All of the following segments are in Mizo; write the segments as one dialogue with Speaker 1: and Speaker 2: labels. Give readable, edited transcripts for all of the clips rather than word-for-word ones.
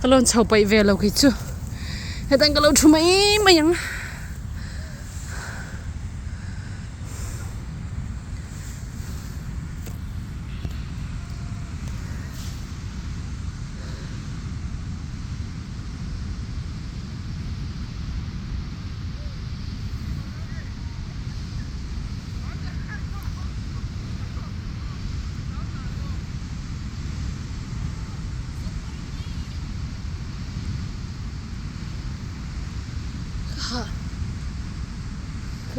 Speaker 1: Ka lawn chho paih ve lo khi chu hetah ka lo thu mai mai ang.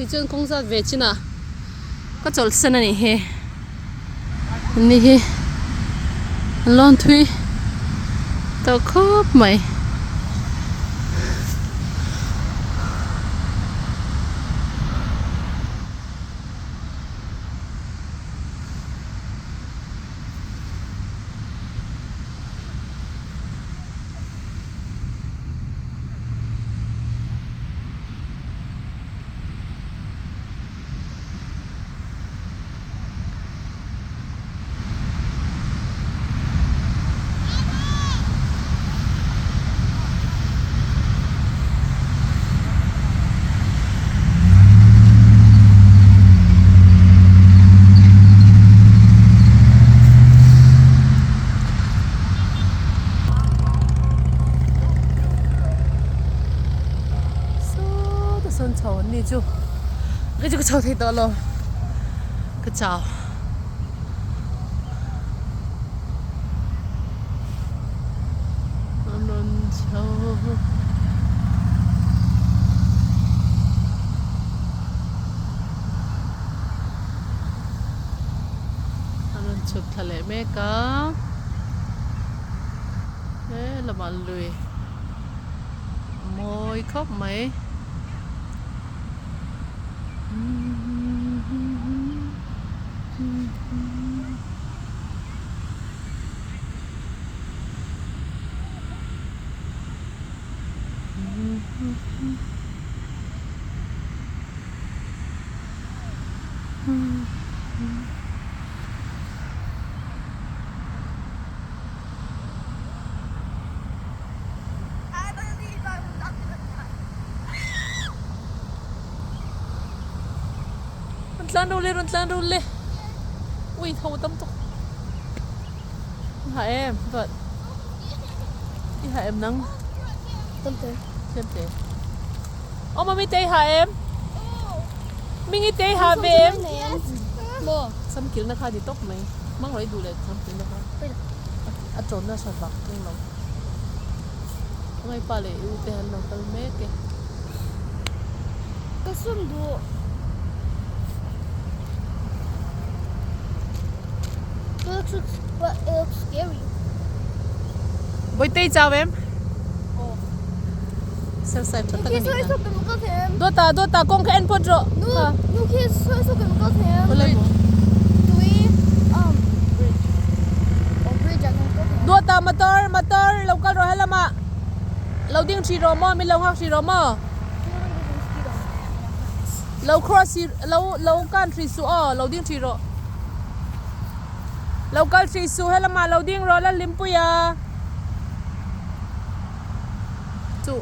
Speaker 1: Kei chuan kawng zat ve chinah ka chawlhsan a nih hi ni hi an lawn thui tawh khawp mai. Sawta sawn chho an ni chu kei chu ka chho thei tawh lo ka chau. An rawn chho. A rawn chhuk thla leh mek a he lamah lui a mawi khawp mai. Rawn tlan ru le rawn tlan ru le ui tho tam tawk i ha em but i ha em nang
Speaker 2: Tam te.
Speaker 1: Tlem te. Aw mami te i ha em? Mingi te i ha ve em?
Speaker 2: Maw.
Speaker 1: Sam kilna kha ni tawp mai. Hmang rawh i duh leh sam kilna kha. A tawnna hran vak thung lo. Ngai pa leh i u te an lo kal mek e.
Speaker 2: Ka sum duh. It looks, but it looks scary.
Speaker 1: Bawitei chau em? Sir sai tha tak a ni kha. Dawta dawta kawng kha en phawt rawh.
Speaker 2: Nu nu khi sawi saw kan kal thei em?
Speaker 1: Kawlai maw?
Speaker 2: Tui um bridge. Oh bridge ah kan kal thei em?
Speaker 1: Dawta motor motor lo kal rawh helamah. Lo ding hrih rawh maw min lo nghak hrih rawh maw? Lo cross hi lo lo kan hrih suh aw lo ding hrih rawh. Lo kal hrih suh helamah lo ding rawh Lalhlimpuia. Chu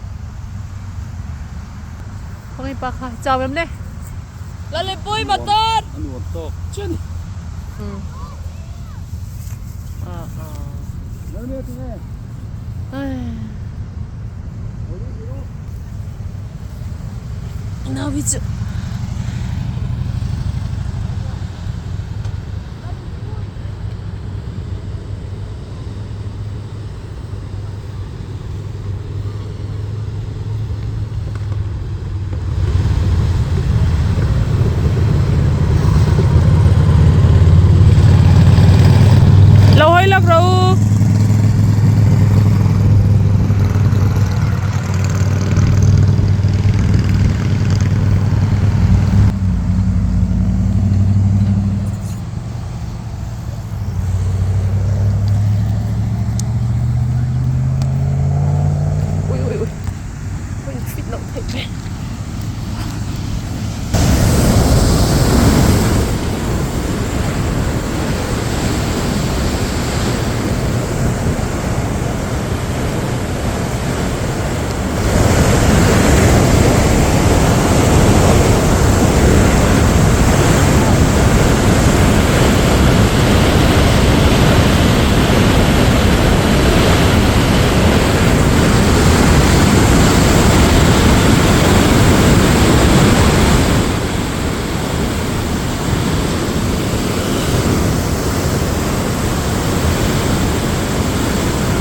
Speaker 1: khawngaih pa kha chau em le. Lalhlimpui motor.
Speaker 3: A nuam tawk chiah a ni.
Speaker 1: Nau hi chu.